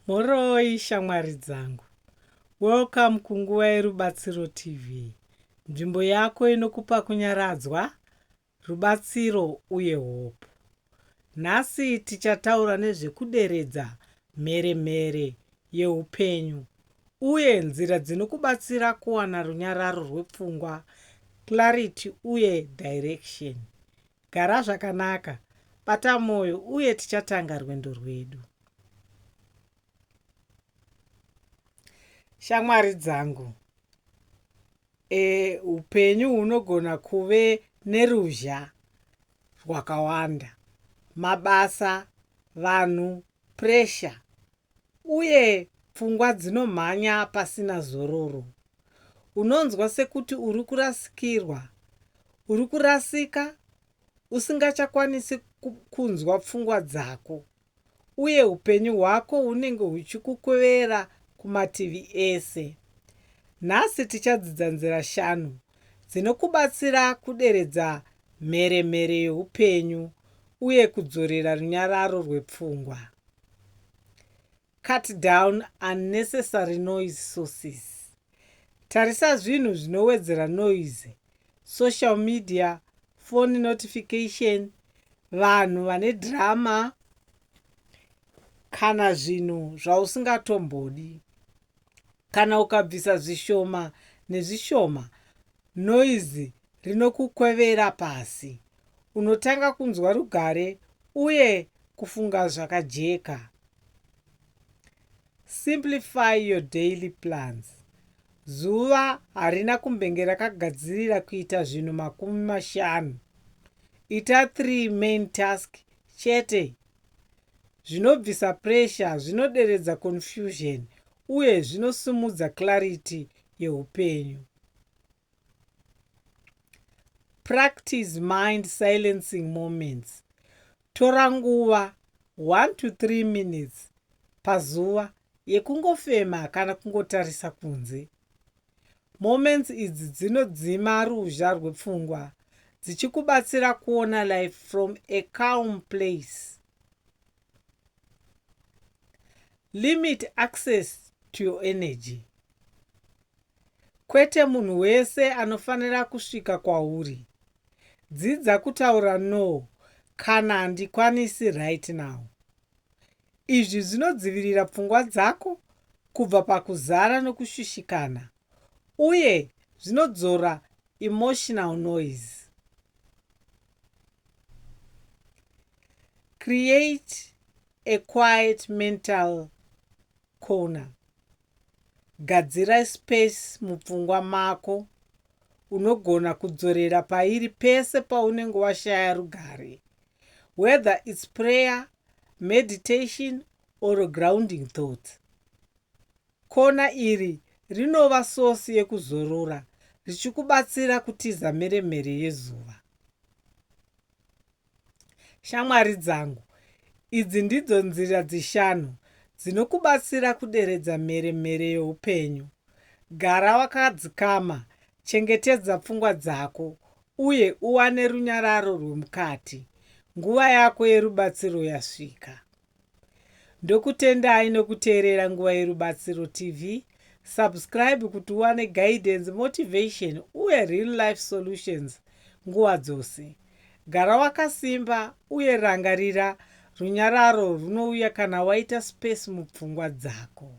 Mhoroi shamwari dzangu. Welcome kuNguva yeRubatsiro TV. Nzvimbo yako inokupa kunyaradzwa, rubatsiro uye hope. Nhasi tichataura nezvekuderedza mheremhere yeupenyu uye nzira dzinokubatsira kuwana runyararo rwepfungwa, clarity uye direction. Gara zvakanaka, bata moyo uye tichatanga rwendo rwedu. Shamwari dzangu, e, upenyu hunogona kuve neruzha rwakawanda. Mabasa, vanhu, pressure uye pfungwa dzinomhanya pasina zororo. Unonzwa sekuti uri kurasikirwa, uri kurasika, usingachakwanisi kunzwa pfungwa dzako uye upenyu hwako hunenge huchikukwevera kumativi ese. Nhasi tichadzidza nzira shanu dzinokubatsira kuderedza mheremhere yeupenyu uye kudzorera runyararo rwepfungwa. Cut down unnecessary noise sources. Tarisa zvinhu zvinowedzera noise, social media, phone notification, vanhu vane drama kana zvinhu zvausingatombodi. Kana ukabvisa zvishoma nezvishoma, noise rinokukwevera pasi. Unotanga kunzwa rugare uye kufunga zvakajeka. Simplify your daily plans. Zuva harina kumbenge rakagadzirira kuita zvinhu 50. Ita 3 main task chete. Zvinobvisa pressure, zvinoderedza confusion uye zvinosimudza clarity yeupenyu. Practice mind silencing moments. Tora nguva 1 to 3 minutes pazuva yekungofema kana kungotarisa kunze. Moments idzi dzinodzima ruzha rwepfungwa dzichikubatsira kuona life from a calm place. Limit access to your energy. Kwete munhu wese anofanira kusvika kwauri. Dzidza kutaura no kana handikwanisi right now. Izvi zvinodzivirira pfungwa dzako kubva pakuzara nokushushikana uye zvinodzora emotional noise. Create a quiet mental corner. Gadzira space mupfungwa mako unogona kudzorera pairi pese paunenge washaya rugare. Whether it's prayer, meditation or grounding thoughts. Kona iri rinova source yekuzorora richikubatsira kutiza mheremhere yezuva. Shamwari dzangu, idzi ndidzo nzira dzishanu dzinokubatsira kuderedza mheremhere yeupenyu. Gara wakadzikama, chengetedza pfungwa dzako uye uwane runyararo rwemukati. Nguva yako yerubatsiro yasvika. Ndokutendai nokuteerera Nguva yeRubatsiro TV. Subscribe kuti uwane guidance, motivation uye real life solutions nguva dzose. Gara wakasimba uye rangarira runyararo runouya kana waita space mupfungwa dzako.